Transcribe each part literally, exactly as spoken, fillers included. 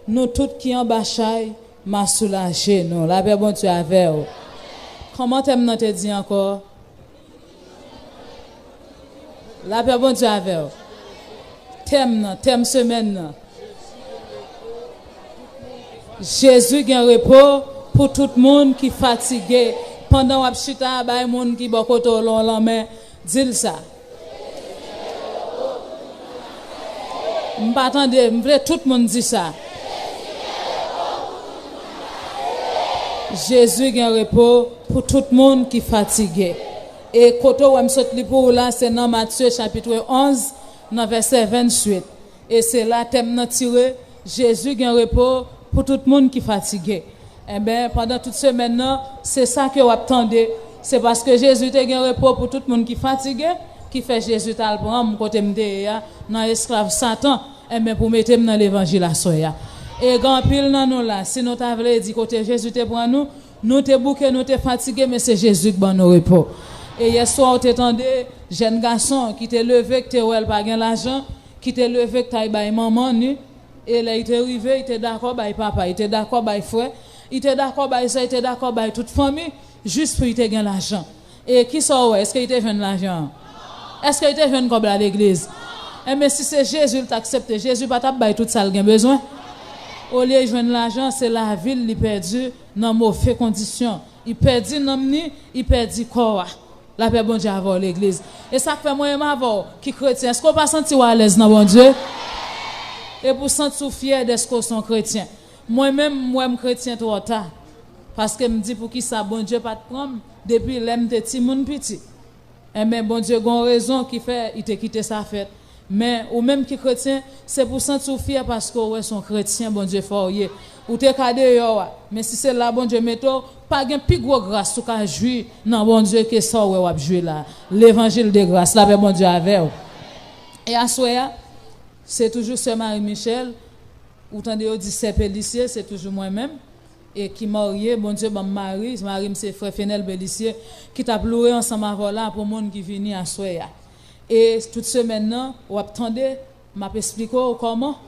Nou tout ki anba chay, m a soulaje nou. Lapè Bondye avè w. Kòman tèm nan te di ankò? Lapè Bondye avè w. Tèm nan, tèm semèn nan. Jezi gen repo pou tout moun ki fatige. Pandan w ap chita, bay moun ki bò kote w lan lanmen, di l sa. M pa tande, m vle tout moun di sa. Jezi gen repo pou tout moun ki fatige. E kote w wè m sot li pou ou la, se nan Matye chapit onz, nan vèsè venntuit. E se la tèm nan tire, Jezi gen repo pou tout moun ki fatige. Enben, pandan tout semèn nan, se sa ke w ap tande. Se paske Jezi te gen repo pou tout moun ki fatige, ki fè Jezi t al pran m kote m te ye a, nan esklav Satan, enben, pou mete m nan levanjil aswè a. E gen anpil nan nou la, si nou ta vle di kote Jezi te pran nou, nou te bouke, nou te fatige, men se Jezi k ban nou repo. E yèswa, w te tande jèn gason ki te leve, k te wè l pa gen lajan, ki te leve, k t al bay manman ni, e lè l te rive, l te dakò bay papa, l te dakò bay frè, l te dakò bay sè, l te dakò bay tout fanmi, jis pou l te gen lajan. E kisa w wè? Èske l te jwenn lajan an? Èske l te jwenn kòb la legliz? Enben, si se Jezi l t aksepte, Jezi pa t ap bay tout sa l gen bezwen? Olye l jwenn lajan, se lavi l li pèdi nan move kondisyon. Li pèdi nanm ni, li pèdi kò a. Lapè Bondye avè w, legliz. E sa k fè mwen menm avè w ki kretyen, èske w pa santi w alèz nan Bondye? E pou w santi w fyè dèske w se yon kretyen. Mwen menm, m wè m kretyen twò ta. Paske m di, poukisa Bondye pa t pran m depi lè m te timoun piti? Enben, Bondye gen yon rezon ki fè li te kite sa fèt. Men, ou menm ki kretyen, se pou w santi w fyè paske w wè se yon kretyen Bondye fè w ye. Ou te ka deyò a, men si se la Bondye mete w, pa gen pi gwo gras ou ka jwi nan Bondye ke sa w wè w ap jwi la. Levanjil de gras, lapè Bondye avè w. E aswè a, se toujou sè Marie Michel, ou tande yo di sè Pélissier, se toujou mwen menm, e ki marye, Bondye ban m mari, mari m se frè Fenel Pélissier, ki t ap loure ansanm avè w la pou moun ki vini aswè a. E tout semèn nan, w ap tande, m ap esplike w kòman,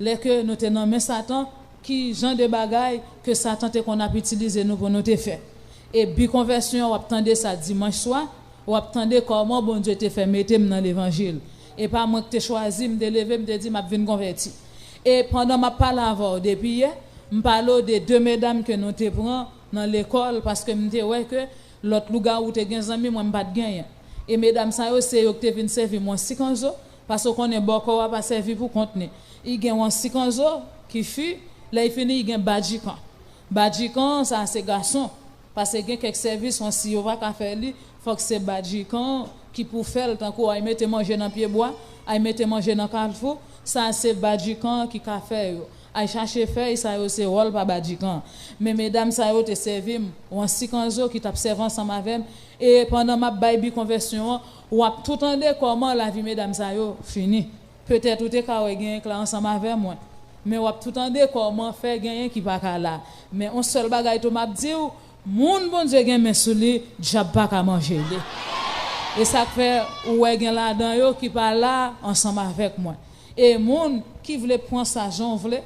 lè ke nou te nan men Satan, ki jan de bagay ke Satan te konn ap itilize nou pou nou te fè. E bi konvèsyon an, w ap tande sa dimanch swa, w ap tande kòman Bondye te fè mete m nan levanjil. E pa mwen ki te chwazi, m te leve, m te di, "M ap vin konvèti." E pandan m ap pale avè w depi yè, m pale w de de medam ke nou te pran nan lekòl, paske m te wè ke lòt lougawou te gen zanmi, mwen m pa t genyen. E medam sa yo, se yo ki te vin sèvi m yon sikanzo, paske w konnen bòkò a pa sèvi pou kont ni. Li gen yon sikanzo ki fi, lè li fini, li gen badjikan. Badjikan, sa se gason. Paske gen kèk sèvis, yon si yo pa ka fè li, fòk se badjikan ki pou fè l, tankou al mete manje nan pyebwa, al mete manje nan kalfou, sa se badjikan ki ka fè yo. Al chache fèy, sa yo se wòl pa badjikan. Men medam sa yo te sèvi m yon sikanzo ki t ap sèvi ansanm avè m, e pandan m ap bay bi konvèsyon an, w ap tou tande kòman lavi medam sa yo fini. Petèt ou te ka wè gen kla ansanm avè mwen. Men w ap tou tande kòman fè genyen ki pa ka la. Men yon sèl bagay tou m ap di w, moun Bondye gen men sou li, dyab pa ka manje li. E sa k fè ou wè gen ladan yo ki pa la ansanm avèk mwen. E moun ki vle pran sa jan w vle,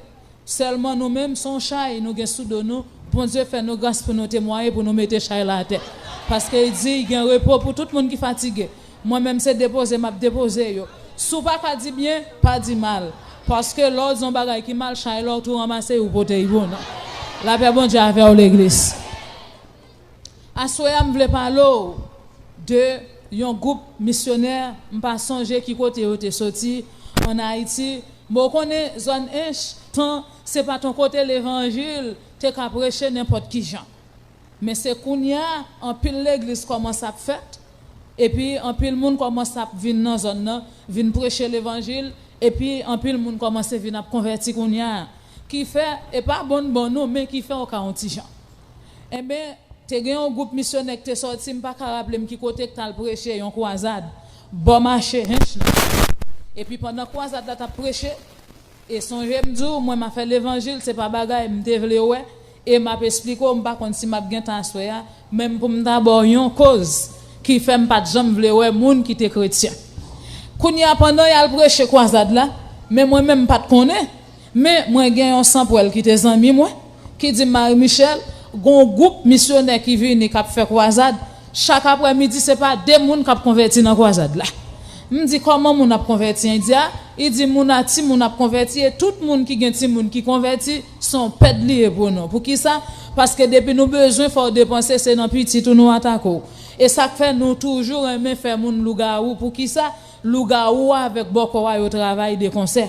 sèlman nou menm se yon chay nou gen sou do nou, Bondye fè nou gras pou nou temwaye, pou nou mete chay la atè. Paske li di, gen repo pou tout moun ki fatige. Mwen menm se depoze m ap depoze yo. Si w pa ka di byen, pa di mal. Paske lè w di yon bagay ki mal, chay la w tou ranmase, ou pote l pou nou. Lapè Bondye avè w, legliz. Aswè a, m vle pale w de yon gwoup misyonè, m pa sonje ki kote yo te soti, ann Ayiti. Men w konnen, zòn Ench, tan, se pa t yon kote levanjil te ka preche nenpòt ki jan. Men se kounye a, anpil legliz kòmanse ap fèt, epi anpil moun kòmanse ap vin nan zòn nan, vin preche levanjil, epi anpil moun kòmanse vin ap konvèti kounye a. Ki fè, e pa bon bon non, men ki fè w ka yon ti jan. Enben, te gen yon gwoup misyonè ki te sòti, m pa ka raple m ki kote, ki t al preche yon kwazad bò mache Hench lan. Epi pandan kwazad la t ap preche, e sonje m di w, mwen m ap fè levanjil, se pa bagay m te vle wè, e m ap esplike w, m pa konn si m ap gen tan aswè a, menm pou m ta ba w yon koz ki fè m pa t janm vle wè moun ki te kretyen. Kounye a, pandan y al preche kwazad la, men mwen menm m pa t konnen, Men mwen gen yon sanpwèl ki te zanmi mwen, ki di m, Marie Michelle, gon gwoup misyonè ki vini k ap fè kwazad, chak aprèmidi se pa de moun k ap konvèti nan kwazad la. M di, kòman moun ap konvèti an? Li di, a, li di, moun a timoun ap konvèti, e tout moun ki gen timoun ki konvèti, se yon pèd li ye pou nou. Poukisa? Paske depi nou bezwen, fò w depanse, se nan pitit ou nou atake w. E sa k fè nou toujou renmen fè moun lougawou. Poukisa? Lougawou a avèk bòkò a yo travay de konsè.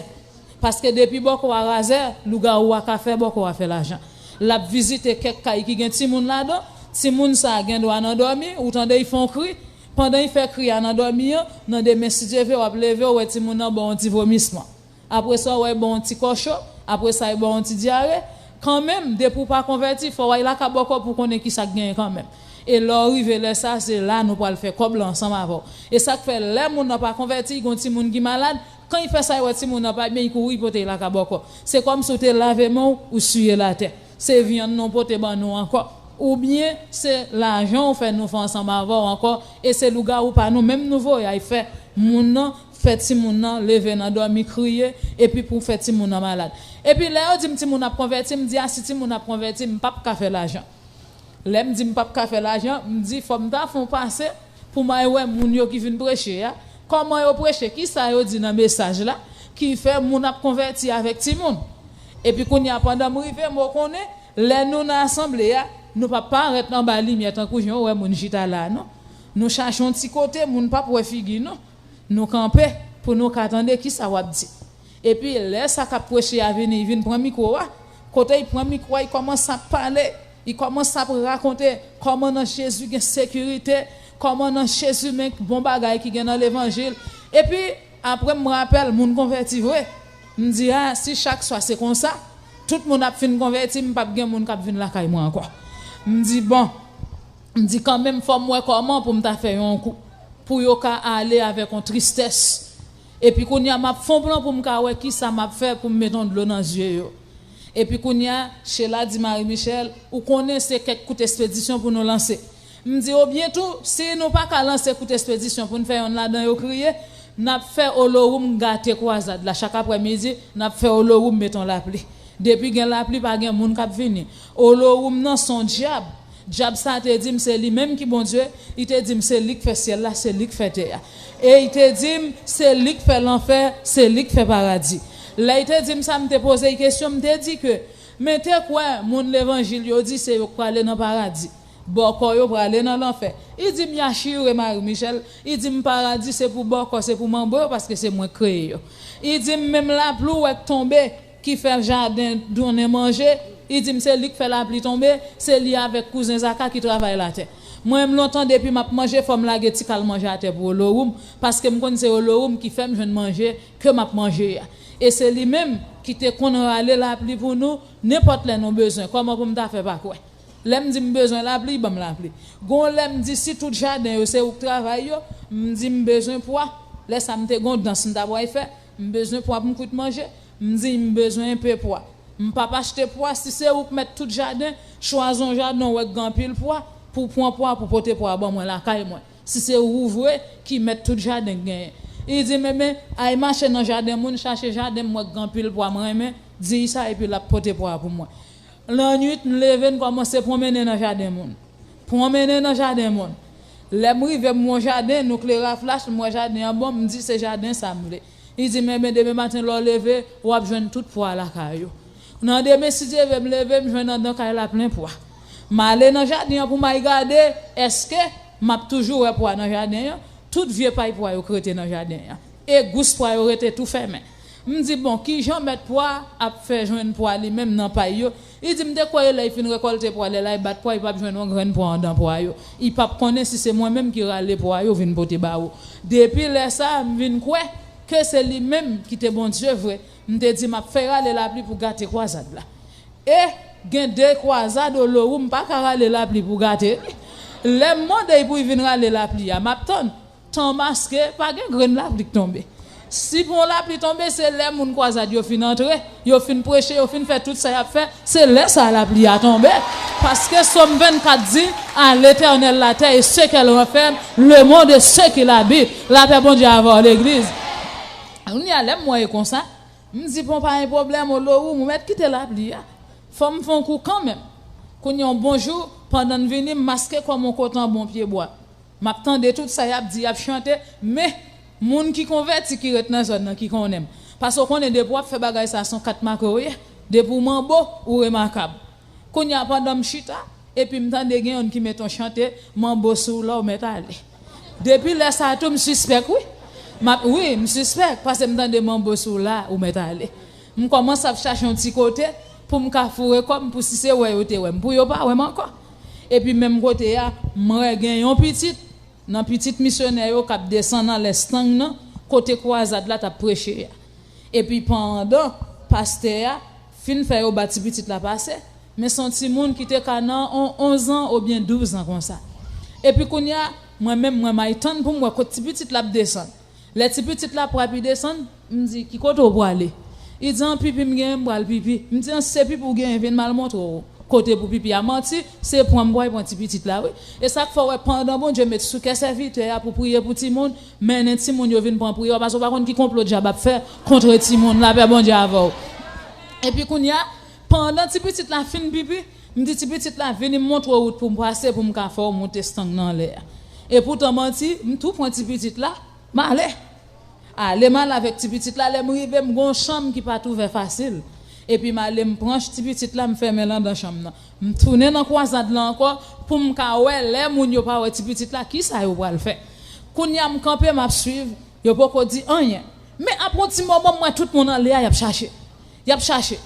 Paske depi bòkò a razè, lougawou a ka fè bòkò a fè lajan. L ap vizite kèk kay ki gen timoun ladan, timoun sa a gen dwa nan dòmi, ou tande l fè yon kri, pandan l fè kri a nan dòmi an, nan demen si Dye vle w ap leve, w wè timoun nan ba w yon ti vomisman. Apre sa, w wè l ba w yon ti kò cho, apre sa, l ba w yon ti dyare. Kanmenm, depi w pa konvèti, fò w al lakay bòkò pou w konnen kisa k genyen kanmenm. E lè w rive lè sa, se la nou pral fè kòb la ansanm avè w. E sa k fè, lè moun nan pa konvèti, gen yon timoun ki malad, kan l fè sa, l wè timoun nan pa byen, l kouri pote l lakay bòkò. Se kòmsi w te lave men w, ou siye l atè. Se vyann nou pote ban nou ankò. Oubyen, se lajan w fè nou fè ansanm avè w ankò, e se lougawou pa nou menm nou voye al fè moun nan, fè timoun nan leve nan dòmi kriye, epi pou fè timoun nan malad. Epi lè yo di m timoun ap konvèti, m di a si timoun ap konvèti, m p ap ka fè lajan. Lè m di m p ap ka fè lajan, m di fò m ta fè yon pase pou m al wè moun yo ki vin preche a, kòman yo preche, kisa yo di nan mesaj la, ki fè moun ap konvèti avèk timoun. Epi kounye a, pandan m rive, m konnen, lè nou nan asanble a, nou p ap parèt anba limyè tankou jan w wè moun chita la a, non. Nou chache yon ti kote, moun p ap wè figi nou. Nou kanpe pou nou ka tande kisa w ap di. Epi lè sa k ap preche a vini, li vin pran mikwo a. Kote li pran mikwo a, li kòmanse ap pale. Li kòmanse ap rakonte kòman nan Jezi gen sekirite, kòman nan Jezi men bon bagay ki gen nan levanjil. Epi apre m rapèl, moun konvèti vre. M di, a, si chak swa se konsa, tout moun ap fin konvèti, m p ap gen moun k ap vin lakay mwen ankò. M di, bon, m di kanmenm fò m wè kòman pou m ta fè yon kou, pou yo ka ale avèk yon tristès. Epi kounye a, m ap fè yon plan pou m ka wè kisa m ap fè pou m met yon dlo nan zye yo. Epi kounye a, Sheila di Marie Michelle, ou konnen se kèk kout espedisyon pou nou lanse. M di, oubyen tou, si nou pa ka lanse kout espedisyon pou n fè yonn ladan yo kriye, n ap fè Olowoum gate kwazad la. Chak aprèmidi, n ap fè Olowoum met yon lapli. Depi gen lapli, pa gen moun k ap vini. Olowoum nan se yon dyab. Dyab sa te di m se li menm ki Bondye, li te di m se li k fè syèl la, se li k fè tè a. E li te di m se li k fè lanfè, se li k fè paradi. Lè li te di m sa, m te poze l kesyon, m te di ke, men te kwè moun levanjil yo di se yo k prale nan paradi. Bòkò yo prale nan lanfè. Li di m, yachire Marie Michelle, li di m paradi se pou bòkò, se pou manbo yo, paske se mwen k kreye yo. Li di m menm lapli w wè k tonbe, ki fè jaden donnen manje, li di m se li k fè lapli tonbe, se li avèk kouzen Zaka ki travay latè. Mwen menm lontan depi m ap manje, fò m lage ti kal manje atè pou Olowoum, paske m konn se Olowoum ki fè m jwenn manje ke m ap manje a. E se li menm ki te konn rale lapli pou nou, nenpòt lè nou bezwen, kòman pou m ta fè pa kwè? Lè m di m bezwen lapli, li ban m lapli. Gon lè m di si tout jaden yo se ou k travay yo, m di m bezwen pwa. Lè sa m te gon dans m ta pral fè, m bezwen pwa pou m kwit manje, m di m bezwen enpe pwa. M p ap achte pwa, si se ou k mèt tout jaden, chwazi yon jaden w wè k gen anpil pwa, pou w pran pwa, pou pote pwa ban mwen lakay mwen. Si se ou vre ki mèt tout jaden k genyen. Li di m, enben, al mache nan jaden moun, chache jaden m wè k gen anpil pwa m renmen, di l sa epi l ap pote pwa pou mwen. Lannwit, n leve, n kòmanse pwonmennen nan jaden moun. Pwonmennen nan jaden moun. Lè m rive, m wè yon jaden, nou klere a flach, m wè jaden an bon, m di se jaden sa m vle. Li di m, enben, demen maten lè w leve, w ap jwenn tout pwa lakay ou. Nan demen, si Dye vle, m leve, m jwenn anndan kay la plen pwa. M ale nan jaden an pou m al gade, èske m ap toujou wè pwa nan jaden an? Tout vye pay pwa yo k rete nan jaden an. E gous pwa yo rete tou fèmen. M di, bon, kijan mèt pwa ap fè jwenn pwa li menm nan pay yo? Li di m te kwè lè l fin rekòlte pwa, lè l al bat pwa, li p ap jwenn yon grenn pwa anndan pwa yo. Li p ap konnen si se mwen menm ki rale pwa yo vin pote ba ou. Depi lè sa a, m vin kwè ke se li menm ki te Bondye vre. M te di m ap fè rale lapli pou gate kwazad la. E gen de kwazad Olowoum pa ka rale lapli pou gate li. Lè m mande l pou l vin rale lapli a, m ap tann. Tan maske, pa gen grenn lapli k tonbe. Si pou yon lapli tonbe, se lè moun kwazad yo fin antre, yo fin preche, yo fin fè tout sa y ap fè, se lè sa a lapli a tonbe. Paske Sòm vennkat di, à l'Éternel la terre et ce qu'elle renferme, le monde et ceux qui l'habitent. Lapè Bondye avè w, legliz. Kounye a, lè m wè e konsa, M di, "Bon, pa gen pwoblèm, Olowoum, ou mèt kite lapli a. Fò m fè yon kou kanmenm." Kounye a, yon bon jou, pandan n vini, m maske kò m yon kote anba yon pyebwa. M ap tande tout sa y ap di, y ap chante, men moun ki konvèti, ki ret nan zòn nan, ki konnen m. Paske w konnen, depi w ap fè bagay sa, se yon kat make w ye. Depi w manbo, ou remakab. Kounye a, pandan m chita, epi m tande gen youn ki mete yon chante, "Manbo sou w la, ou mèt ale." Depi lè sa a tou, m sispèk, wi. M ap, wi, m sispèk, paske m tande, "Manbo sou w la, ou mèt ale." M kòmanse ap chache yon ti kote pou m ka foure kò m, pou si se wè yo te wè m, pou yo pa wè m ankò. Epi menm kote a, m wè gen yon pitit nan pitit misyonè yo k ap desann anlè Stang nan, kote kwazad la t ap preche a. Epi pandan pastè a fin fè yo ba ti pitit la pase, men se yon timoun ki te ka nan on onz an oubyen douz an konsa. Epi kounye a, mwen menm, mwen may tann pou m wè kot ti pitit la ap desann. Lè ti pitit la prèp li desann, m di, "Ki kote w prale?" Li di, "An pipi m genyen, m pral pipi." M di, "An se pipi w genyen, vin m al montre w kote pou pipi a." Manti, se pran m pral pran ti pitit la, wi. E sa k fè w wè pandan Bondye met sou kè sèvitè a pou priye pou timoun, mennen timoun yo vin pran priyè, paske w pa konn ki konplo dyab ap fè kont timoun, lapè Bondye avè w. Epi kounye a, pandan ti pitit la fin pipi, m di ti pitit la, "Vini m montre w wout pou m pase, pou m ka fè w monte Stang nan anlè a." E poutan manti, m tou pran ti pitit la, m ale. Ale m ale avèk ti pitit la, lè m rive, m gen yon chanm ki pa t ouvè fasil. Epi m ale, m pran ti pitit la, m fèmen l anndan chanm nan. M tounen nan kwazad la ankò pou m ka wè lè moun yo pa wè ti pitit la, kisa yo pral fè. Kounye a, m kanpe, m ap swiv, yo poko di anyen. Men apre yon ti moman, m wè tout moun anlè a, y ap chache. Y ap chache.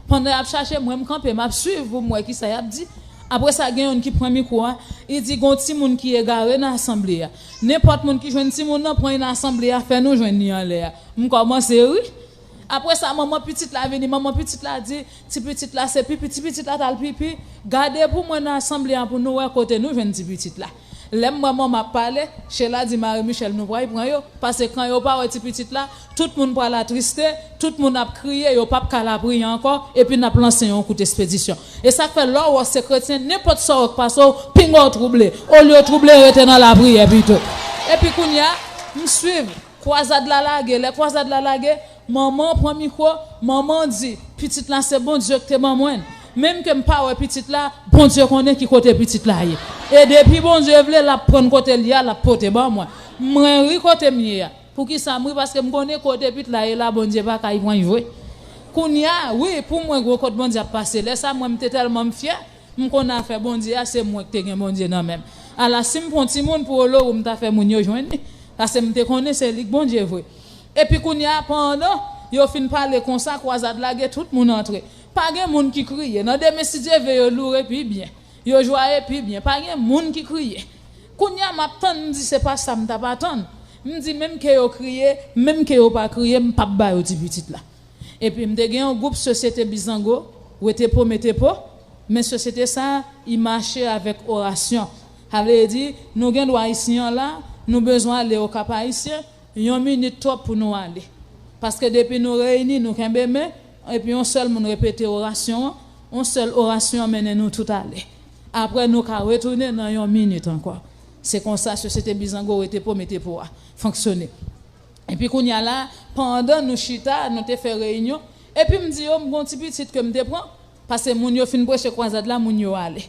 Pandan y ap chache, mwen m kanpe, m ap swiv pou m wè kisa y ap di. Apre sa, gen youn ki pran mikwo a, li di, "Gen yon timoun ki egare nan asanble a. Nenpòt moun ki jwenn timoun nan, pran li nan asanble a, fè nou jwenn li anlè a." M kòmanse ri. Apre sa, manman pitit la vini, manman pitit la di, "Ti pitit la se pipi, ti pitit la t al pipi. Gade pou mwen nan asanble a pou nou wè kote nou jwenn ti pitit la." Lè m wè manman ap pale, Sheila di, "Marie Michelle, nou pral pran yo, paske kan yo pa wè ti pitit la, tout moun pral atriste, tout moun ap kriye, yo p ap ka lapriyè ankò, epi n ap lanse yon kout espedisyon." E sa k fè lè w wè w se kretyen, nenpòt sa w wè k pase w, pinga w twouble. Olye w twouble, rete nan lapriyè pito. Epi kounye a, m swiv, kwazad la lage, lè kwazad la lage, manman pran mikwo, manman di, "Pitit la se Bondye ki te ban mwen l. Menm ke m pa wè pitit la, Bondye konnen ki kote pitit la ye. E depi Bondye vle, l ap pran kote l ye a, l ap pote ban mwen." Mwen ri kote m ye a. Poukisa m ri? Paske m konnen kote pitit la ye la, Bondye pa ka pran l vre. Kounye a, wi, pou mwen, gwo kot Bondye ap pase. Lè sa, mwen, m te tèlman m fyè, m konn afè Bondye a, se mwen ki te gen Bondye nan men m. Ala, si m pran timoun pou Olowoum, m ta fè moun yo jwenn li. Paske m te konnen se li k Bondye vre. Epi kounye a, pandan yo fin pale konsa, kwazad lage, tout moun antre. Pa gen moun ki kriye. Nan demen, si Dye vle, yo loure pi byen. Yo jwaye pi byen. Pa gen moun ki kriye. Kounye a, m ap tann, m di, "Se pa sa m t ap atann." M di, "Menm ke yo kriye, menm ke yo pa kriye, m p ap ba yo ti pitit la." Epi m te gen yon gwoup Sosyete Bizango, Wetepo Metepo, men sosyete sa a, li mache avèk orasyon. Sa vle di, nou gen dwa isi an la, nou bezwen ale Okap Ayisyen, yon minit twòp pou nou ale. Paske depi nou reyini, nou kenbe men, epi yon sèl moun repete orasyon an, yon sèl orasyon an mennen nou tout ale. Apre, nou ka retounen nan yon minit ankò. Se konsa Sosyete Bizango, Wetepo Metepo a fonksyone. Epi kounye a la, pandan nou chita, nou te fè reyinyon. Epi m di yo, m gon ti pitit ke m te pran, paske moun yo fin preche kwazad la, moun yo ale.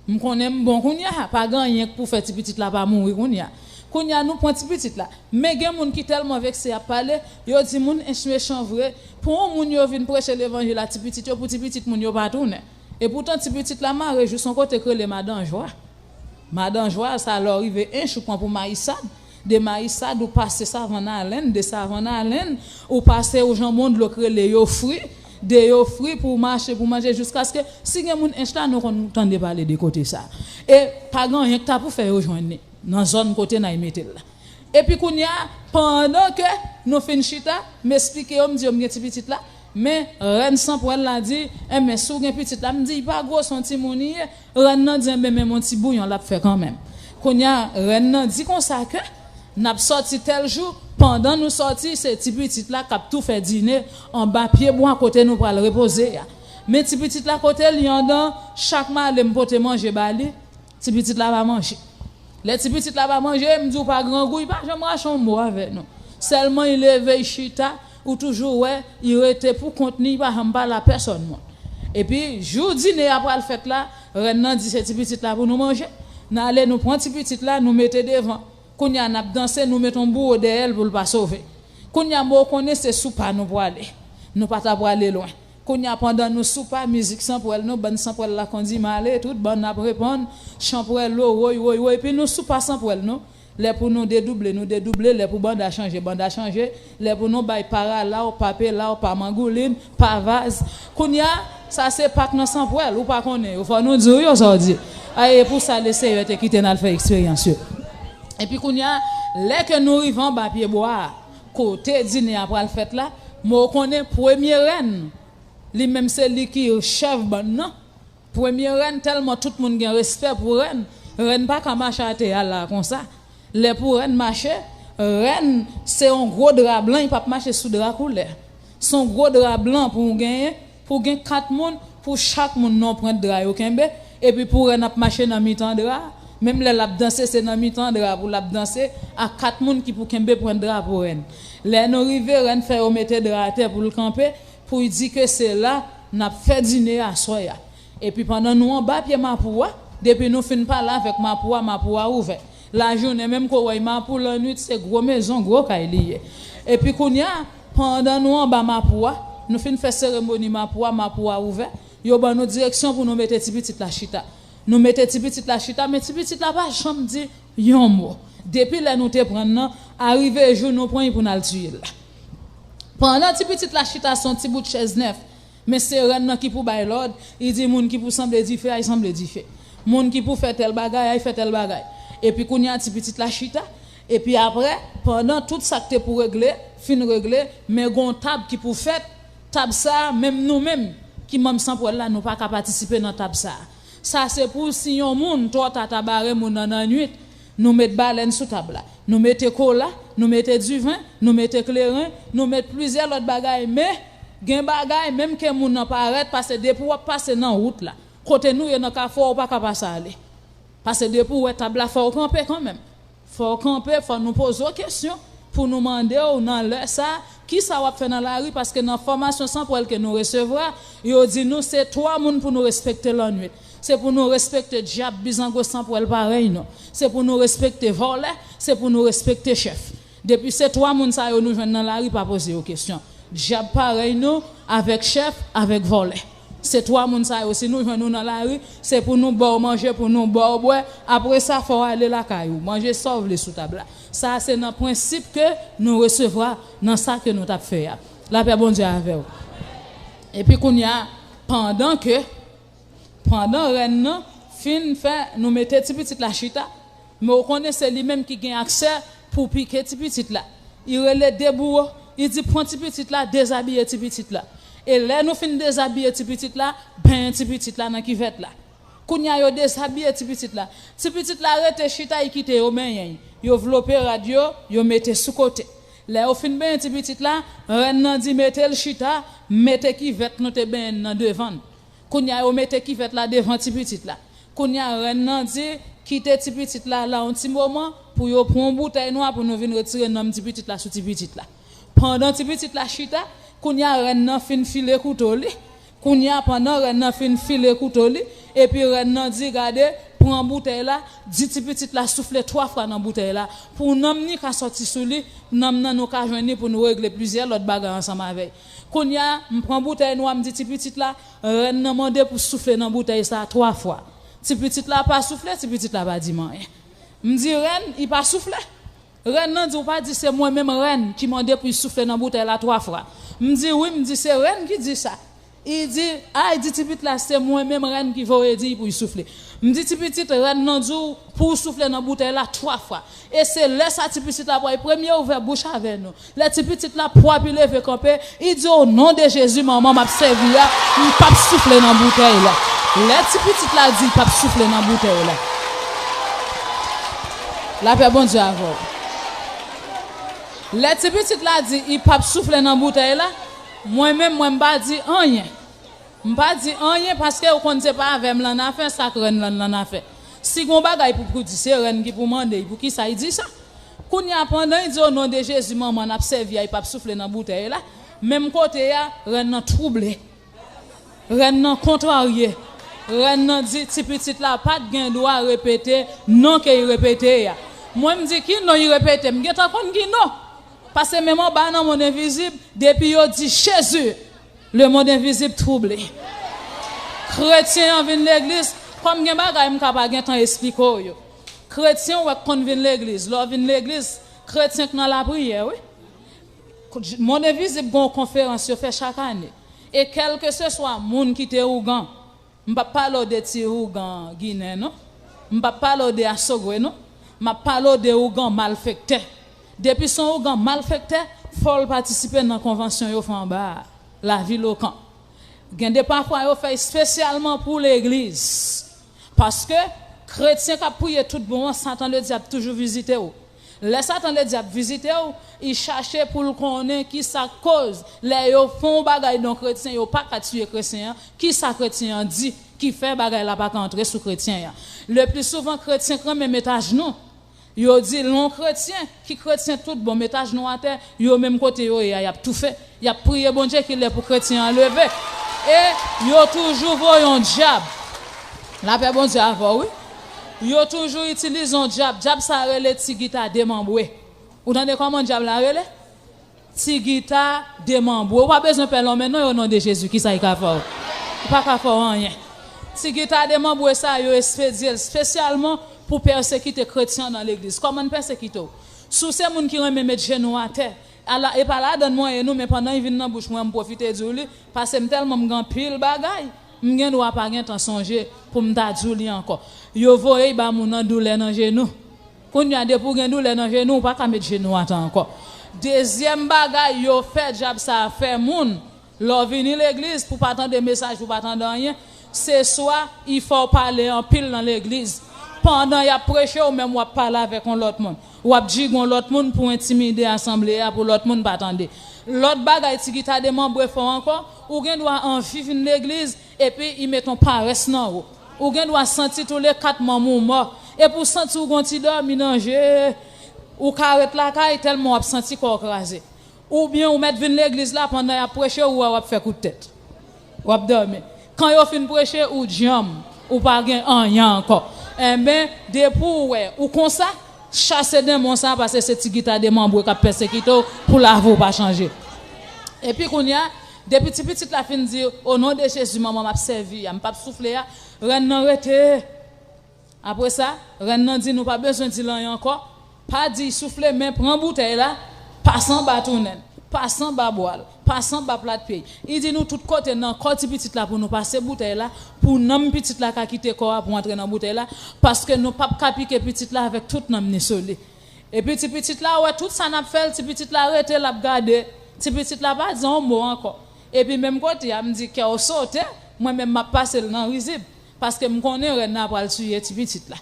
M konnen m bon kounye a, pa gen anyen k pou fè ti pitit la pa mouri kounye a. Kounye a, nou pran ti pitit la. Men gen moun ki tèlman vekse y ap pale, yo di moun ench mechan vre. Pou yon moun yo vin preche levanjil a ti pitit yo, pou ti pitit moun yo pa tounen. E poutan ti pitit la mare jis yon kote k rele Madan Jwa. Madan Jwa, sa lè w rive ench, ou pran pou Mayisad. De Mayisad, ou pase Savann Alèn, de Savann Alèn, ou pase ou janbe yon dlo k rele Yofri, de Yofri pou w mache, pou w manje, jiskaske, si gen moun ench la, nou konn tande pale de kote sa. E pa gen anyen k ta pou fè yo jwenn li, nan zòn kote n ay mete l la. Epi kounye a, pandan ke nou fin chita, m esplike yo, m di yo m gen ti pitit la, men rèn Sanpwèl la di, "Enben, si w gen pitit la," m di, "Li pa gwo, se yon timoun li ye." Rèn nan di, "Enben, men yon ti bouyon l ap fè kanmenm." Kounye a, rèn nan di konsa ke n ap sòti tèl jou, pandan nou sòti, se ti pitit la k ap tou fè dine anba pyebwa kote nou pral repoze a. Men ti pitit la kote l ye anndan, chak m ale m pote manje ba li, ti pitit la pa manje. Lè ti pitit la pa manje, m di w pa grangou, li pa janm rache yon mo avè nou. Sèlman li leve, li chita, Ou toujou wè, li rete pou kont li, li pa janm pale a pèsòn moun. Epi, jou dine a pral fèt la, rèn nan di se ti pitit la pou nou manje. N ale, nou pran ti pitit la, nou mete devan. Kounye a, n ap danse, nou met yon bouwo dèyè l pou l pa sove. Kounye a, men w konnen se sou pa nou prale. Nou pa ta prale lwen. Kounye a, pandan nou sou pa, mizik sanpwèl nou, bann sanpwèl la kondi m ale, tout bann ap reponn, chanpwèlo, woy, woy, woy, epi nou sou pa sanpwèl nou. Lè pou nou dedouble, nou dedouble. Lè pou banda chanje, banda chanje. Lè pou nou bay pa ralaw, pa pelaw, pa mangoulin, pa vaz. Kounye a, sa se Pak nan sanpwèl, ou pa konnen yo. Fò nou di w yo sa w di. A, e pou sa Lesenyè te kite n al fè eksperyans yo. Epi kounye a, lè ke nou rive anba pyebwa a, kote dine a pral fèt la, men w konnen premye rèn, li menm se li ki chèf bann nan. Premye rèn, tèlman tout moun gen respè pou rèn, rèn pa ka mache atè a la konsa. Lè pou rèn mache, rèn se yon gwo dra blan, li p ap mache sou dra koulè. Se yon gwo dra blan pou w genyen, pou w gen kat moun, pou chak moun nan yon pwent dra yo kenbe, epi pou rèn ap mache nan mitan dra a, menm lè l ap danse, se nan mitan dra a pou l ap danse, ak kat moun ki pou kenbe pwent dra pou rèn. Lè nou rive, rèn fè yo mete dra atè pou l kanpe, pou l di ke se la n ap fè dine aswè a. Epi pandan nou anba pye mapou a, depi nou fin pale avèk mapou a, mapou a ouvè. Lajounen menm ke w wè mapou, lannwit se gwo mezon, gwo kay li ye. Epi kounye a, pandan nou anba mapou a, nou fin fè seremoni mapou a, mapou a ouvè, yo ban nou direksyon pou nou mete ti pitit la chita. Nou mete ti pitit la chita, men ti pitit la pa janm di yon mo. Depi lè nou te pran l nan, arive jou nou pran l pou n al tiye l la. Pandan ti pitit la chita sou yon ti bout chèz nèf, men se rèn nan ki pou bay lòd, li di moun ki pou sanble dife, ay sanble dife. Moun ki pou fè tèl bagay, ay fè tèl bagay. Epi kounye a ti pitit la chita, epi apre, pandan tout sa k te pou regle, fin regle, men gon tab ki pou fèt, tab sa a, menm nou menm ki manm sanpwèl la, nou pa ka patisipe nan tab sa a. Sa se pou si yon moun twò ta ta bare moun nan nannuit, nou met balèn sou tab la. Nou mete kola, nou mete diven, nou mete kleren, nou met plizyè lòt bagay, men gen bagay, menm ke moun nan parèt, paske depi w ap pase nan wout la, kote nou ye nan kafou a, ou pa ka pase ale. Paske depi w wè tab la, fò w kanpe kanmenm. Fò w kanpe, fò nou poze w kesyon pou nou mande w nan lè sa a, kisa w ap fè nan lari, paske nan fòmasyon sanpwèl ke nou resevwa, yo di nou se twa moun pou nou respekte lannuit. Se pou nou respekte dyab bizango sanpwèl parèy nou. Se pou nou respekte vòlè, se pou nou respekte chèf. Depi se twa moun sa yo nou jwenn nan lari, pa poze yo kesyon. Dyab parèy nou, avèk chèf, avèk vòlè. Se twa moun sa yo, si nou jwenn nou nan lari, se pou nou ba w manje, pou nou ba w bwè. Apre sa, fò w ale lakay ou. Manje sa w vle sou tab la. Sa a se nan prensip ke nou resevwa nan sa ke nou t ap fè a. Lapè Bondye avè w. Epi kounye a, pandan ke, pandan rèn nan fin fè nou mete ti pitit la chita, men w konnen se li menm ki gen aksè pou pike ti pitit la. Li rele de bouwo, li di pran ti pitit la, dezabiye ti pitit la. E lè nou fin dezabiye ti pitit la, benyen ti pitit la nan kivèt la. Kounye a yo dezabiye ti pitit la. Ti pitit la rete chita, li kite yo benyen l. Yo vlope rad yo, yo mete sou kote. Lè yo fin benyen ti pitit la, rèn nan di mete l chita, mete kivèt nou te benyen l nan devan l. Kounye a yo mete kivèt la devan ti pitit la. Kounye a rèn nan di kite ti pitit la la yon ti moman pou yo pran yon boutèy nwa pou nou vin retire nanm ti pitit la sou ti pitit la. Pandan ti pitit la chita, kounye a rèn nan fin file kouto li. Kounye a pandan rèn nan fin file kouto li, epi rèn nan di gade, pran boutèy la, di ti pitit la soufle twa fwa nan boutèy la, pou nanm ni ka sòti sou li, nanm nan nou ka jwenn li pou nou regle plizyè lòt bagay ansanm avè l. Kounye a, m pran boutèy nwa, m di ti pitit la, rèn nan mande pou soufle nan boutèy sa a twa fwa. Ti pitit la pa soufle, ti pitit la pa di m anyen. M di rèn, li pa soufle. Rèn nan di, ou pa di se mwen menm rèn ki mande pou l soufle nan boutèy la twa fwa. M di wi, m di se rèn ki di sa. Li di, ay, di ti pitit la se mwen menm rèn ki voye di l pou l soufle. M di ti pitit, rèn nan di w pou w soufle nan boutèy la twa fwa. E se lè sa ti pitit la pral premye ouvè bouch avè nou. Lè ti pitit la pwap li leve kanpe, li di, o non de Jezi, manman m ap sèvi a, m p ap soufle nan boutèy la. Lè ti pitit la di l p ap soufle nan boutèy la. Lapè Bondye avè w. Lè ti pitit la di, li p ap soufle nan boutèy la, mwen menm, mwen m pa di anyen. M pa di anyen paske ou konn se pa avè m l annafè, sa k rèn lan l annafè. Si gon bagay pou, pou di, se rèn ki pou mande l poukisa l di sa. Kounye a, pandan li di, "O non de Jezi, manman n ap sèvi a, li p ap soufle nan boutèy la," menm kote a, rèn nan twouble. Rèn nan kontrarye. Rèn nan di ti pitit la pa t gen dwa repete non ke li repete a. Mwen, m di, "Ki non li repete?" M gentan konn ki non. Paske menm anba nan monn envizib, depi yo di Jezi, lemonn envizib twouble. Kretyen an vin legliz, kòm gen bagay m ka pa gen tan esplike w yo. Kretyen w wè k konn vin legliz, lè w vin legliz, kretyen k nan lapriyè, wi. Monn envizib gen yon konferans yo fè chak ane. E kèlkeseswa moun ki te ougan, m p ap pale w de ti ougan ginen, non. M p ap pale w de asogwe, non. M ap pale w de ougan malfektè. Depi se yon ougan malfektè, fò l patisipe nan konvansyon yo fè anba a, lavil Okan. Gen de pafwa yo fè espesyalman pou legliz. Paske kretyen k ap priye tout bon an, Satan ledyab toujou vizite w. Lè Satan ledyab vizite w, li chache pou l konnen ki sa k koz lè yo fè yon bagay nan kretyen, yo pa ka tiye kretyen an, ki sa kretyen an di ki fè bagay la pa ka antre sou kretyen an. Le pli souvan, kretyen k renmen met ajnou. Yo di, lè yon kretyen, ki kretyen tout bon, met ajnou atè, yo menm kote yo ye a, y ap toufe. Y ap priye Bondye ki lè pou kretyen an leve. E yo toujou voye yon dyab. Lapè Bondye avè w, wi. Yo toujou itilize yon dyab. Dyab sa a rele ti gita demanbre. Ou tande kòman dyab la rele? Ti gita demanbre. Ou pa bezwen pè lonmen non, o non de Jezi, ki sa li ka fè w? Li pa ka fè w anyen. Ti gita demanbre sa a, yo espedye l espesyalman pou pèsekite kretyen nan legliz. Kòman n pèsekite w? Si w se moun ki renmen met jenou atè, ala, e pa ladann mwen ye nou, men pandan l vin nan bouch mwen, m pwofite di w li, paske m tèlman m gen anpil bagay, m gen dwa pa gen tan sonje pou m ta di w li ankò. Yo voye l ba moun nan doulè nan jenou. Kounye a, depi w gen doulè nan jenou, ou pa ka met jenou atè ankò. Dezyèm bagay yo fè dyab sa a fè moun, lè w vini legliz, pou w pa tande mesaj, pou w pa tande anyen, se swa li fè w pale anpil nan legliz. Pandan y ap preche, ou menm w ap pale avèk yon lòt moun. W ap djige yon lòt moun pou entimide asanble a, pou lòt moun pa tande. Lòt bagay ti gita demanbre fè w ankò, ou gen dwa anvi vin legliz, epi li met yon parès nan ou. Ou gen dwa santi toule kat manm ou mò. Epi w santi w gon ti dòmi nan je, ou ka ret lakay tèlman w ap santi kò w kraze. Oubyen ou mèt vin legliz la, pandan y ap preche, ou wè w ap fè kout tèt. W ap dòmi. Kan yo fin preche, ou djanm, ou pa gen anyen ankò. Enben, depi w wè ou konsa, chase denmon sa a, paske se ti gita demanbre k ap pèsekite w pou lavi w pa chanje. Epi kounye a, depi ti pitit la fin di, "O non de Jezi, manman m ap sèvi a, m p ap soufle a," rèn nan rete. Apre sa, rèn nan di, "Nou pa bezwen di l anyen ankò. Pa di l soufle, men pran boutèy la, pase anba tounen l, pase anba bwa l, pase anba plat pye l." Li di, "Nou tout kote nan kò ti pitit la pou nou pase boutèy la, pou nanm pitit la ka kite kò a pou antre nan boutèy la, paske nou p ap ka pike pitit la avèk tout nanm ni sou li." Epi ti pitit la wè tout sa n ap fè l, ti pitit la rete, l ap gade. Ti pitit la pa di yon mo ankò. Epi menm kote a, m di, "Kè w sote, mwen menm m ap pase l nan rizib." Paske m konnen rèn nan pral tiye ti pitit la.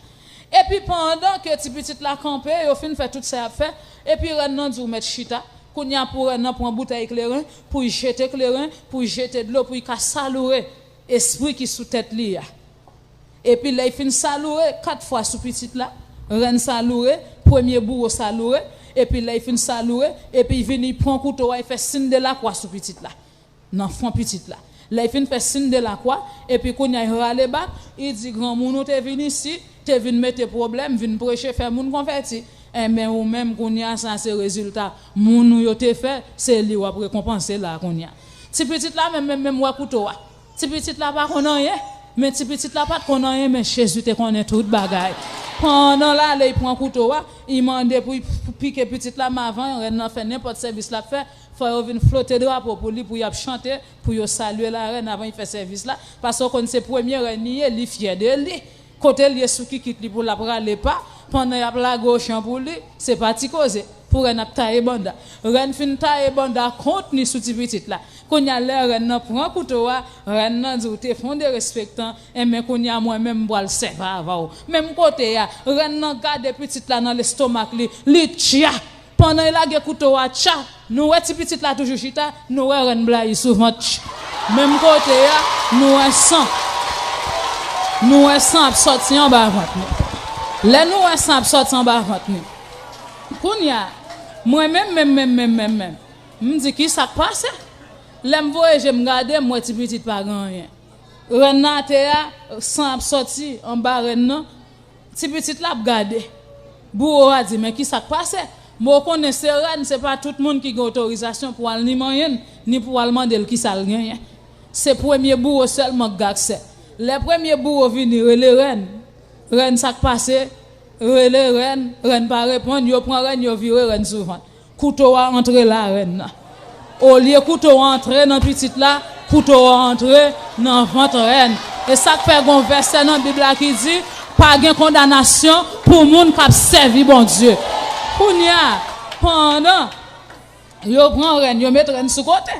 Epi pandan ke ti pitit la kanpe, yo fin fè tout sa y ap fè, epi rèn nan di w mèt chita. Kounye a pou rèn nan pran boutèy kleren, pou l jete kleren, pou l jete dlo, pou l ka saloure espri ki sou tèt li a. Epi lè l fin saloure kat fwa sou pitit la, rèn saloure, premye bouwo saloure, epi lè l fin saloure, epi l vini pran kouto a, l fè siy de lakwa sou pitit la. Nan fwon pitit la. Lè l fin fè siy de lakwa, epi kounye a l rale bak, li di, "Granmoun ou te vin isi, te vin mete pwoblèm, vin preche, fè moun konvèti. Enben ou menm kounye a sa se rezilta moun ou yo te fè, se li w ap rekonpanse la kounye a." Ti pitit la menm, menm, menm wè kouto a. Ti pitit la pa konn anyen, men ti pitit la pa t konn anyen, men Jezi te konnen tout bagay. Pandan l ale, l pran kouto a, li mande pou l pike pitit la, men avan rèn nan fè nenpòt sèvis l ap fè, fò yo vin flote drapo pou li, pou y ap chante, pou yo salye larèn avan l fè sèvis la, paske w konn se premye rèn li ye, li fyè de li. Kote l ye sou kikit li pou l ap rale pa, pandan y ap lage ochan pou li, se pa ti koze. Pou rèn ap taye banda. Rèn fin taye banda kont li sou ti pitit la. Kounye a lè rèn nan pran kouto a, rèn nan di, "Ou te fè yon derespektan, enben kounye a mwen menm m pral sèvi avè w." Menm kote a, rèn nan gade pitit la nan lestomak li, li tcha. Pandan l lage kouto a, tcha, nou wè ti pitit la toujou chita, nou wè rèn blayi sou vant, tch. Menm kote a, nou wè san. Nou wè san ap sòti anba vant li. Lè nou wè san ap sòti anba vant li, Kounye a, mwen menm, menm, menm, menm, menm, menm, m di, "Ki sa k pase?" Lè m voye je m gade, m wè ti pitit pa gen anyen. Rèn nan atè a, san ap sòti anba rèn nan. Ti pitit la ap gade. Bouwo a di, "Men ki sa k pase?" Bon, ou konnen se rèn, se pa tout moun ki gen otorizasyon pou al ni manyen l, ni pou al mande l ki sa l genyen. Se premye bouwo sèlman k gen aksè. Lè premye bouwo vini, rele rèn. Rèn, sa k pase? Rele rèn, rèn pa reponn, yo pran rèn, yo vire rèn sou vant. Kouto a antre larèn nan. Olye kouto a antre nan pitit la, kouto a antre nan vant rèn. E sa k fè gon vèsè nan Bib la ki di, "Pa gen kondanasyon pou moun k ap sèvi Bondye." Kounye a, pandan yo pran rèn, yo met rèn sou kote.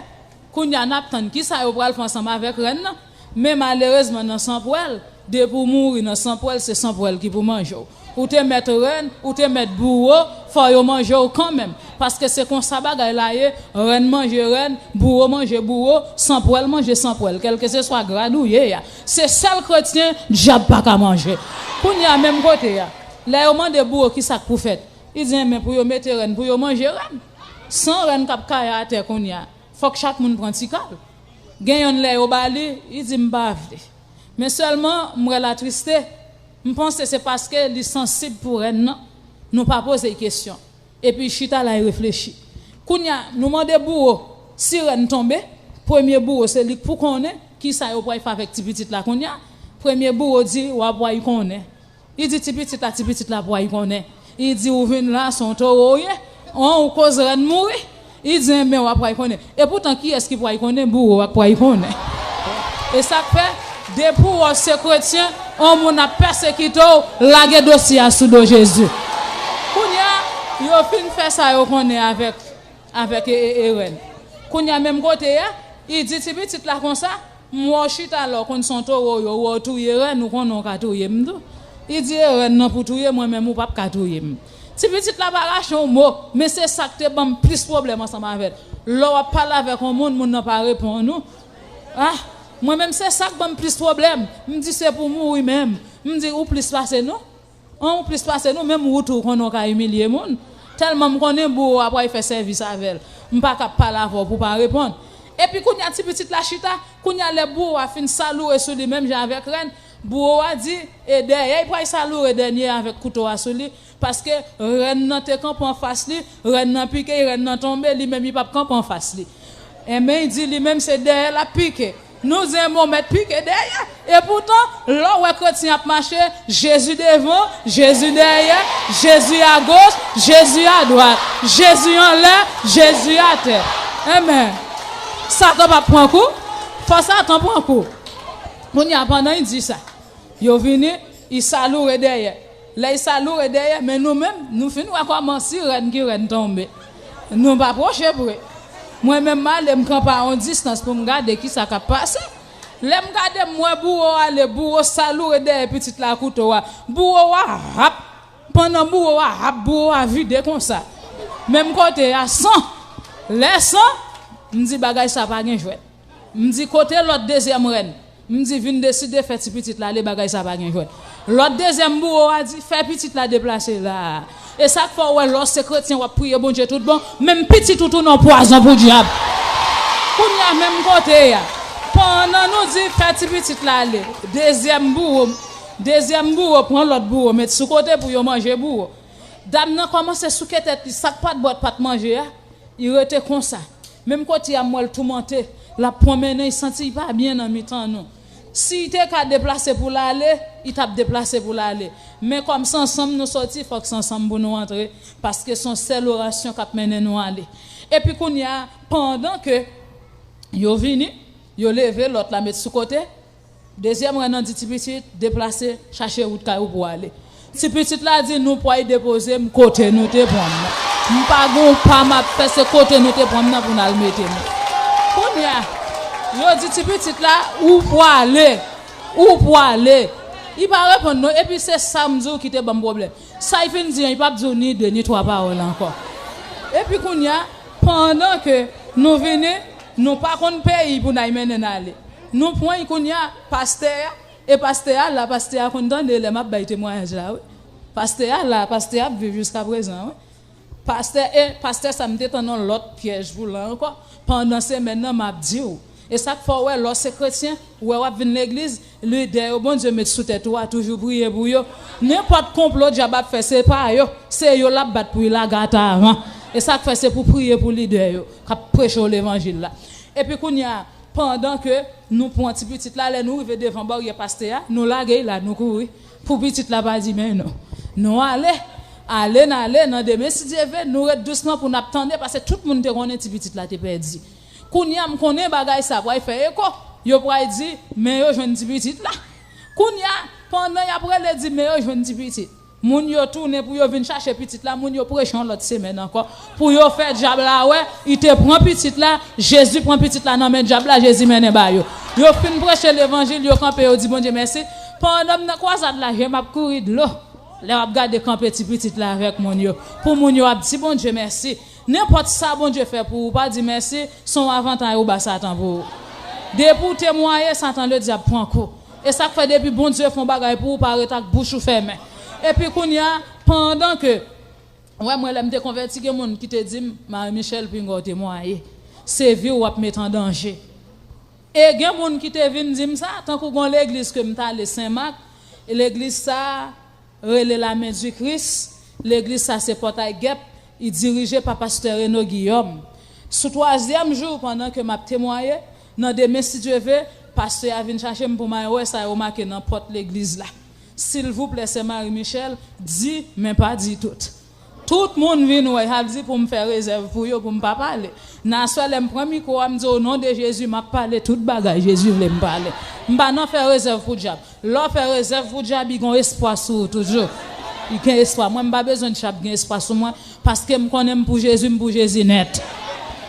Kounye a, n ap tann ki sa yo pral fè ansanm avèk rèn nan. Men malerezman, nan sanpwèl, depi w mouri nan sanpwèl, se sanpwèl ki pou manje w. Ou te mèt rèn, ou te mèt bouwo, fò yo manje w kanmenm. Paske se konsa bagay la ye, rèn manje rèn, bouwo manje bouwo, sanpwèl manje sanpwèl, kèlkeseswa grad ou ye a. Se sèl kretyen dyab pa ka manje. Kounye a, menm kote a, lè yo mande bouwo ki sa k pou fèt, li di, "Enben, pou yo mete rèn, pou yo manje rèn." San rèn k ap kaye atè kounye a. Fòk chak moun pran ti kal. Gen yonn lè yo ba li, li di, "M pa vle." Men sèlman, m wè l atriste. M panse se paske li sansib pou rèn nan. Nou pa poze l kesyon. Epi l chita la, l reflechi. Kounye a, nou mande bouwo, si rèn tonbe, premye bouwo, se li k pou konnen ki sa yo pral fè avèk ti pitit la kounye a. Premye bouwo di, "W ap pral konnen." Li di, "Ti pitit la, ti pitit la pral konnen." Li di, "Ou vin la, se yon towo w ye. An, ou koz rèn mouri." Li di, "Enben, w ap pral konnen." Epoutan, kiyès ki pral konnen? Bouwo a k pral konnen. E sa k fè, depi w wè w se kretyen, yon moun ap pèsekite w, lage dosye a sou do Jezi. Kounye a, yo fin fè sa yo konnen avèk, avèk e, e, e rèn. Kounye a, menm kote a, li di ti pitit la konsa, "M wè w chita la, w konn se yon towo w ye, w wè w touye rèn, ou konnen w ka touye m tou." Li di, "E rèn nan pou touye mwen, men ou p ap ka touye m." Ti pitit la pa rache yon mo, men se sa k te ban m plis pwoblèm ansanm avè l. Lè w ap pale avèk yon moun, moun nan pa reponn ou. Ah, mwen menm se sa k ban m plis pwoblèm. M di, "Se pou mouri menm." M di, "Ou plis pase nou." An, ou plis pase nou, menm ou tou konnen w ka imilye moun. Tèlman m konnen bouwo a pral fè sèvis avè l. M pa ka ap pale avè w pou w pa reponn. Epi kounye a ti pitit la chita, kounye a lè bouwo a fin saloure sou li menm jan avèk rèn, bouwo a di, e dèyè l pral saloure dènye avèk kouto a sou li, paske rèn nan te kanpe anfas li, rèn nan pike, rèn nan tonbe, li menm li p ap kanpe anfas li. Enben, li di li menm se dèyè l ap pike. Nou di, "Enben, w mèt pike dèyè." Epoutan, lè w wè kretyen ap mache, Jezi devan, Jezi dèyè, Jezi agoch, Jezi adwat, Jezi anlè, Jezi atè. Enben, Satan p ap pran kou? Fò Satan pran kou. Kounye a, pandan l di sa, yo vini, li saloure dèyè. Lè l saloure dèyè, men nou menm, nou fin wè kòman si rèn ki rèn tonbe. Nou pa pwoche pre. Mwen menm, m ale, m kanpe a yon distans pou m gade ki sa k ap pase. Lè m gade, m wè bouwo a ale, bouwo saloure dèyè pitit la kouto a. Bouwo a ap, pandan bouwo a ap, bouwo a vide konsa. Menm kote a, san. Lè san, m di, "Bagay sa pa gen jwèt." M di, "Kote lòt dezyèm rèn?" M di, "Vin deside fè ti pitit la ale, bagay sa pa gen jwèt." Lòt dezyèm bouwo a di, "Fè pitit la deplase la a." E sa k fè w wè lè w se kretyen w ap priye Bondye tout bon, menm pitit ou tounen yon pwazon pou dyab. Kounye a menm kote a, pandan nou di, "Fè ti pitit la ale," dezyèm bouwo, dezyèm bouwo pran lòt bouwo, met sou kote pou yo manje bouwo. Dam nan kòmanse souke tèt li, sa k pa t bwè, pa t manje a, li rete konsa. Menm kote a, m wè l toumante, l ap pwonmennen, li santi l pa byen nan mitan nou. Si l te ka deplase pou l ale, li t ap deplase pou l ale. Men kòm se ansanm nou soti, fòk se ansanm pou nou antre, paske se yon sèl orasyon k ap mennen nou ale. Epi kounye a, pandan ke yo vini, yo leve lòt la met sou kote, dezyèm rèn nan di ti pitit, "Deplase, chache wout kay ou pou w ale." Ti pitit la di, "Nou pway depoze m kote nou te pran m nan. M pa gen yon pa m ap fè, se kote nou te pran m nan pou n al mete m." Kounye a, yo di ti pitit la, "Ou pwale, ou pwale." Li pa reponn non, epi se sa m di w ki te ban m pwoblèm. Sa l fin di an, li p ap di w ni de ni twa pawòl ankò. Epi kounye a, pandan ke nou vini, nou pa konn peyi pou n al mennen n ale. Nou pran l kounye a, pastè a, e pastè a la, pastè a konn tande lè m ap bay temwayaj la, wi. Pastè a la, pastè a ap viv jiska prezan, wi. Pastè, e pastè sa m te tann yon lòt pyèj pou l ankò. Pandan semèn nan, m ap di w. E sa k fè w wè, lè w se kretyen, ou wè w ap vin legliz, lidè yo Bondye met sou tèt ou a, toujou priye pou yo. Nenpòt konplo dyab ap fè, se pa yo, se yo l ap bat pou y lage atè a. E sa k fè, se pou priye pou lidè yo k ap preche w levanjil la. Epi kounye a, pandan ke nou pran ti pitit la, lè nou rive devan baryè pastè a, nou lage l la, nou kouri. Pou pitit la pa di men nou. Nou ale, ale n ale, nan demen si Dye ve, nou ret dousman pou n ap tande, paske tout moun te konnen ti pitit la te pèdi. Kounye a, m konnen bagay sa pral fè eko. Yo pral di, men yo jwenn ti pitit la. Kounye a, pandan y ap rele di, men yo jwenn ti pitit. Moun yo tounen pou yo vin chache pitit la, moun yo preche yon lòt semèn ankò. Pou yo fè dyab la wè, li te pran pitit la, Jezi pran pitit la nan men dyab la, Jezi mennen ba yo. Yo fin preche levanjil, yo kanpe, yo di Bondye mèsi. Pandan m nan kwazad la, je m ap kouri dlo. Lè w ap gade kanpe ti pitit la avèk moun yo. Pou moun yo ap di Bondye mèsi. Nenpòt sa Bondye fè pou ou, pa di mèsi, se yon avantay ou ba Satan pou ou. Depi w temwaye, Satan ledyab pran kou. E sa k fè depi Bondye fè yon bagay pou ou, pa ret ak bouch ou fèmen. Epi kounye a, pandan ke, w wè mwen lè m te konvèti, gen moun ki te di m, Marie Michelle, pinga w temwaye. Se vi w w ap met an danje. E gen moun ki te vin di m sa, tankou gen yon legliz ke m t ale Senmak, e legliz sa a, rele Lamen di Kris, legliz sa se Pòtay Gèp, li dirije pa pastè Reno Guillaume. Sou twazyèm jou, pandan ke m ap temwaye, nan demen si Dye ve, pastè a vin chache m pou m al wè sa yo make nan pòt legliz la. Silvouplè, sè Marie Michelle, di, men pa di tout. Tout moun vin wè, y ap di pou m fè rezèv pou yo, pou m pa pale. Nan aswè, lè m pran mikwo a, m di, o non de Jezi, m ap pale tout bagay Jezi vle m pale. M pa nan fè rezèv pou dyab. Lè w fè rezèv pou dyab, li gen espwa sou ou toujou. Li gen espwa. Mwen, m pa bezwen dyab gen espwa sou mwen, paske m konnen m pou Jezi, m pou Jezi nèt.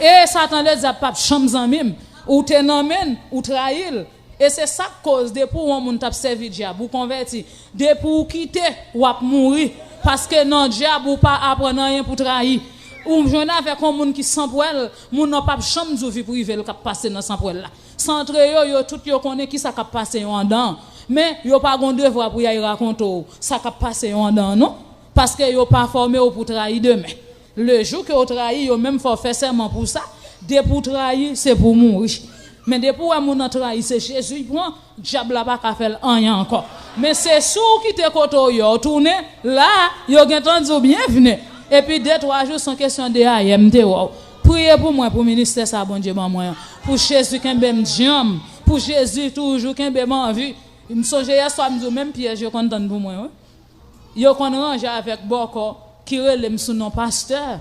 E Satan ledyab p ap janm zanmi m. Ou te nan men l, ou trayi l. E se sa k koz, depi w yon moun t ap sèvi dyab, ou konvèti, depi w kite, w ap mouri. Paske nan dyab, ou pa aprann anyen pou trayi. Ou jwenn avèk yon moun ki sanpwèl, moun nan p ap janm di w vi prive l k ap pase nan sanpwèl la. Sa antre yo, yo tout yo konnen kisa k ap pase yo anndan an. Men, yo pa gen yon devwa pou y al rakonte w sa k ap pase yo anndan an, non. Paske yo pa fòme w pou trayi demen. Lejou ke w trayi, yo menm fè w fè sèman pou sa. Depi w trayi, se pou w mouri. Men depi w wè moun nan trayi, se Jezi l pran, dyab la pa ka fè l anyen ankò. Men se si w kite kote w ye w tounen, la, yo gentan di w byenvni. Epi de twa jou, se yon kesyon de ayè, m te wè w. Priye pou mwen, pou ministè sa Bondye ban mwen an. Pou Jezi kenbe m djanm. Pou Jezi toujou kenbe m anvi. M sonje yèswa m di w, menm pyèj yo konn tann pou mwen, wi. Yo konn ranje avèk bòkò ki rele m sou non pastè.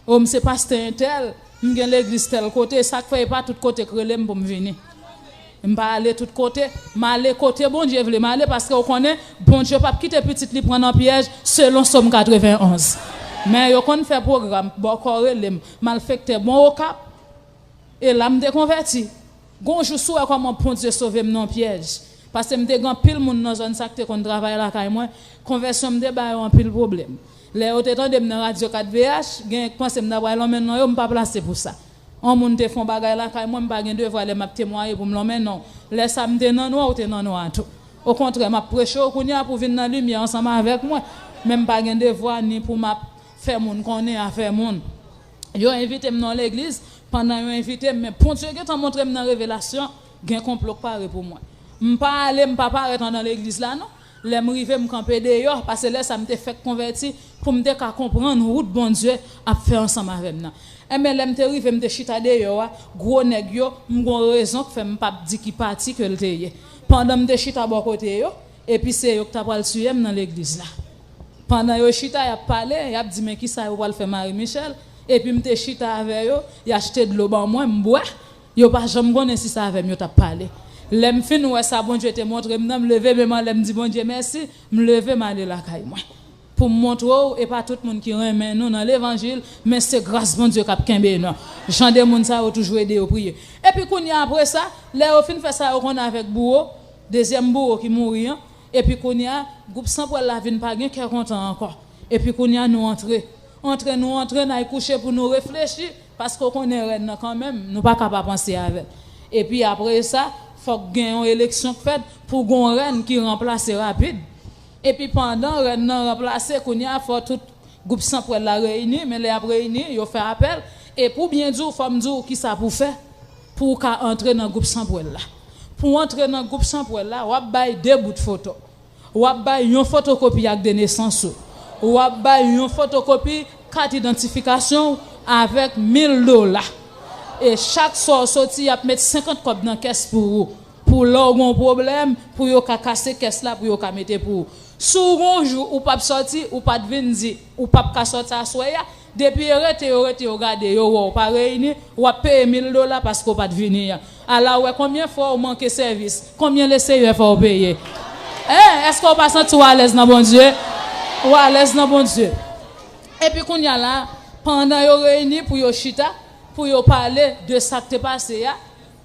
O, m se pastè entèl, m gen legliz tèl kote, sa k fè e pa tout kote k rele m pou m vini. M pa ale tout kote, m ale kote Bondye vle m ale, paske w konnen, Bondye p ap kite pitit li pran nan pyèj, selon Sòm katrevenn onz. Men yo konn fè pwogram, bòkò rele m, malfektè bon Okap, e la m te konvèti. Gon jou si w wè kòman Bondye sove m nan pyèj. Paske m te gen anpil moun nan zòn sa k te konn travay lakay mwen. Konvèsyon m te ba yo anpil pwoblèm. Lè yo te tande m nan radyo kat V H, gen k panse m ta pral lonmen non yo, m pa plase pou sa. Yon moun te fè yon bagay lakay mwen, m pa gen devwa lè m ap temwaye pou m lonmen non w. Lè sa m te nan nwa, ou te nan nwa tou. Okontrè, m ap preche w kounye a pou w vin nan limyè ansanm avèk mwen. Men m pa gen devwa ni pou m ap fè moun konnen afè moun. Yo envite m nan yon legliz, pandan yo envite m, men Bondye gentan montre m nan revelasyon, gen konplo k pare pou mwen. M pa ale, m pa parèt anndan legliz la, non. Lè m rive, m kanpe deyò, paske lè sa m te fèk konvèti, pou m te ka konprann wout Bondye ap fè ansanm avè m nan. Enben, lè m te rive, m te chita deyò a, gwo nèg yo, m gon rezon k fè m p ap di ki pati ke l te ye. Pandan m te chita bò kote yo, epi se yo k ta pral tiye m nan legliz la. Pandan yo chita, y ap pale, y ap di, "Men kisa yo pral fè Marie Michelle?" Epi m te chita avè yo, y achte dlo ban mwen, m bwè. Yo pa janm konnen si se avè m yo t ap pale. Lè m fin wè sa Bondye te montre m nan, m leve men m anlè, m di Bondye mèsi, m leve m ale lakay mwen. Pou m montre w, e pa tout moun ki renmen nou nan levanjil, men se gras Bondye k ap kenbe nou. Jan de moun sa yo toujou ede yo priye. Epi kounye a, apre sa, lè yo fin fè sa yo konn avèk bouwo, dezyèm bouwo ki mouri an, epi kounye a, gwoup sanpwèl la vin pa gen kè kontan ankò. Epi kounye a, nou antre. Antre, nou antre, n al kouche pou nou reflechi, paske w konnen rèn nan kanmenm, nou pa ka pa panse avè l. Epi apre sa, fòk gen yon eleksyon k fèt pou gon rèn ki ranplase rapid. Epi pandan rèn nan ranplase, kounye a, fò tout Gwoup Sanpwèl la reyini, men lè y ap reyini, yo fè apèl. E pou byen di w, fò m di w kisa pou w fè pou w ka antre nan gwoup Sanpwèl la. Pou w antre nan gwoup Sanpwèl la, w ap bay de bout foto. W ap bay yon fotokopi ak de nesans ou. W ap bay yon fotokopi kat idantifikasyon w avèk mil dola. E chak swa w soti, y ap met senkant kòb nan kès pou ou. Pou lè w gen yon pwoblèm, pou yo ka kase kès la, pou yo ka mete pou ou. Si w gen yon jou ou p ap soti, ou pa t vin di, ou p ap ka soti aswè a, depi yo rete, yo rete, yo gade, yo wè w pa reyini, w ap peye mil dola paske w pa t vini an. Ala w wè konbyen fwa w manke sèvis, konbyen Lesenyè fè w peye. Hein, èske w pa santi w alèz nan Bondye? Ou alèz nan Bondye. Epi kounye a la, pandan yo reyini pou yo chita, pou yo pale de sa k te pase a,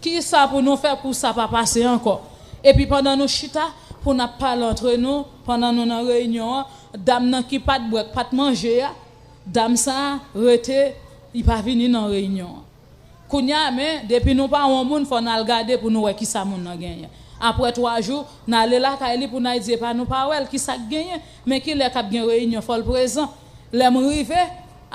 kisa pou nou fè pou sa pa pase ankò. Epi pandan nou chita, pou n ap pale antre nou, pandan nou nan reyinyon an, dam nan ki pa t bwè, k pa t manje a, dam sa a rete, li pa vini nan reyinyon an. Kounye a, men, depi nou pa wè yon moun, fò n al gade pou nou wè kisa moun nan genyen. Apre twa jou, n ale lakay li pou n al di, epa nou pa wè l, kisa k genyen? Men kilè k ap gen reyinyon, fò l prezan. Lè m rive,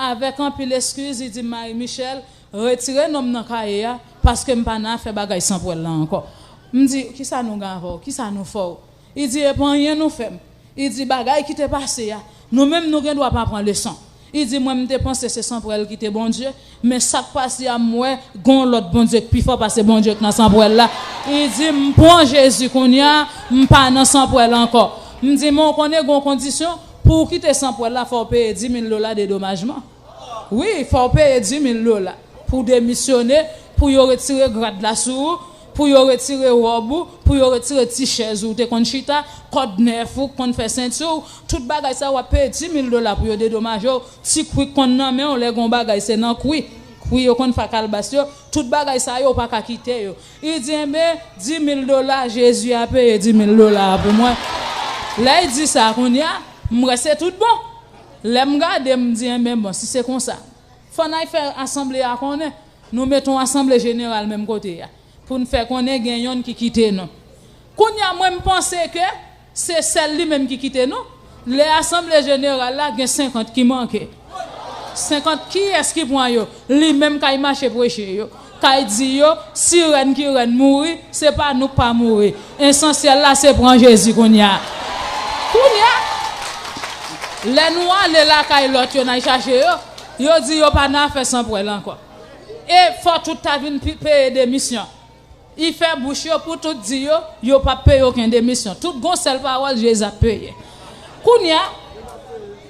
avèk anpil eskiz, li di m, Marie Michelle, retire non m nan kaye a, paske m pa nan afè bagay Sanpwèl la ankò. M di, kisa nou gen avè w? Kisa nou fè w? Li di, e pa anyen nou fè m. Li di, bagay ki te pase a, nou menm nou gen dwa pa pran leson. Li di, mwen m te panse se Sanpwèl ki te Bondye, men sa k pase a, m wè gen yon lòt Bondye k pi fò pase Bondye k nan Sanpwèl la. Li di, m pran Jezi kounye a, m pa nan Sanpwèl ankò. M di, men w konnen gen yon kondisyon, pou w kite Sanpwèl la, fò w peye dis mil dola dedomajman. Wi, fò w peye dis mil dola pou w demisyone, pou yo retire grad la sou ou, pou yo retire wòb ou, pou yo retire ti chèz ou te konn chita, kòd nèf ou konn fè senti w, tout bagay sa w ap peye dis mil dola pou yo dedomaje w, ti kwi k konn nan men w, lè gen yon bagay se nan kwi, kwi yo konn fè ak kalbas yo, tout bagay sa yo w pa ka kite yo. Li di, enben, dis mil dola, Jezi a peye dis mil dola a pou mwen. Lè l di sa kounye a, m wè se tout bon. Lè m gade, m di, enben, bon, si se konsa, fò n al fè asanble a konnen. Nou mete yon asanble jeneral menm kote a. Pou n fè konnen gen yonn ki kite nou. Kounye a, mwen, m panse ke se sèl li menm ki kite nou. Lè asanble jeneral la, gen senkant ki manke. Senkant kiyès ki pran yo? Li menm k al mache preche yo. K al di yo, si rèn ki rèn mouri, se pa nou k pa mouri. Esansyèl la, se pran Jezi kounye a. Kounye a, lè nou ale lakay lòt yo, n al chache yo, yo di yo pa nan afè Sanpwèl ankò. E fò tout ta vin pi-, peye demisyon. Li fè bouch yo pou tout di yo, yo p ap peye okenn demisyon. Tout gon sèl pawòl, Jezi ap peye. Kounye a,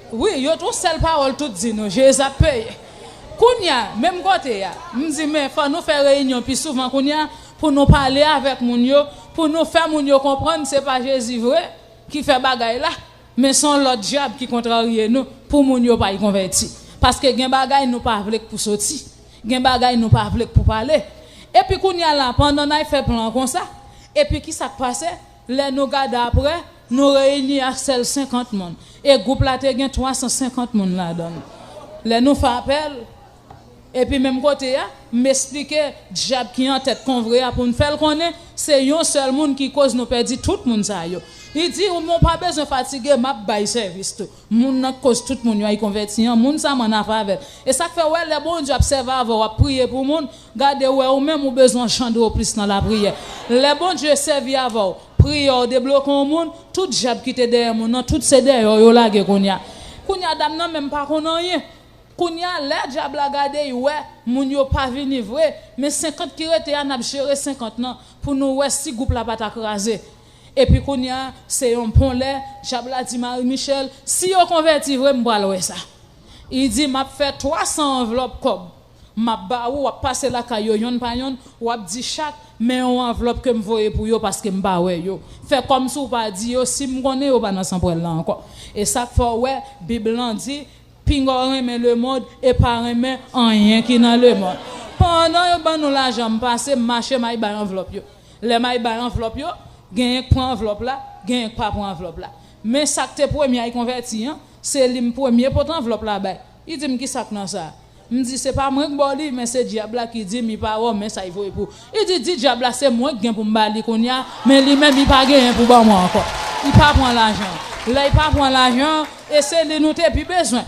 wi, yo gon sèl pawòl tout di nou, Jezi ap peye. Kounye a, menm kote a, m di, men fò nou fè reyinyon pi souvan kounye a, pou nou pale avèk moun yo, pou nou fè moun yo konprann se pa Jezi vre ki fè bagay la, men se yon lòt dyab ki kontrarye nou pou moun yo pa al konvèti. Paske gen bagay nou pa vle k pou soti. Gen bagay nou pa vle k pou pale. Epi kounye a la, pandan n al fè plan konsa, epi kisa k pase? Lè nou gade apre, nou reyini ak sèl senkant moun. E gwoup la te gen twa san senkant moun ladan l. Lè nou fè apèl, epi menm kote a, m esplike dyab ki an tèt konvre a pou n fè l konnen se yon sèl moun ki koz nou pèdi tout moun sa yo. Li di, ou pa bezwen fatige, m ap bay sèvis tou. Moun nan k koz tout moun yo al konvèti an, moun sa m an afè avè l. E sa k fè w wè lè Bondye ap sèvi avè w, w ap priye pou moun, gade w wè ou menm ou bezwen jandre w plis nan lapriyè. Lè Bondye sèvi avè w, priyè w debloke yon moun, tout dyab ki te dèyè moun nan, tout se dèyè w yo lage kounye a. Kounye a dam nan menm pa konn anyen. Kounye a lè dyab la gade, l wè moun yo pa vini vre, men senkant ki rete a, n ap jere senkant lan pou nou wè si gwoup la pa ta kraze. Epi kounye a, se yon bon lè, dyab la di Marie Michelle, si yo konvèti vre, m pral wè sa. Li di, m ap fè twa san anvlòp kòb. M ap ba ou, w ap pase lakay yo yonn pa yonn, w ap di chak, men yon anvlòp ke m voye pou yo paske m pa wè yo. Fè kòmsi w pa di yo, si m konnen yo pa nan Sanpwèl la ankò. E sa k fè w wè, Bib lan di, pinga w renmen lemonn e pa renmen anyen ki nan lemonn. Pandan yo ban nou lajan, m pase, m mache, m al bay anvlòp yo. Lè m al bay anvlòp yo, genyen k pran anvlòp la, genyen k pa pran anvlòp la. Men sa k te premye al konvèti an, se li m premye pote anvlòp la bay. Li di m, kisa k nan sa? M di, se pa mwen k ba w li, men se dyab la ki di m li pa wè w, men sa l voye pou ou. Li di, di dyab la se mwen k gen pou m ba li kounye a, men li menm li pa genyen pou ban mwen ankò. Li pa pran lajan. Lè li pa pran lajan, e se li nou te pi bezwen.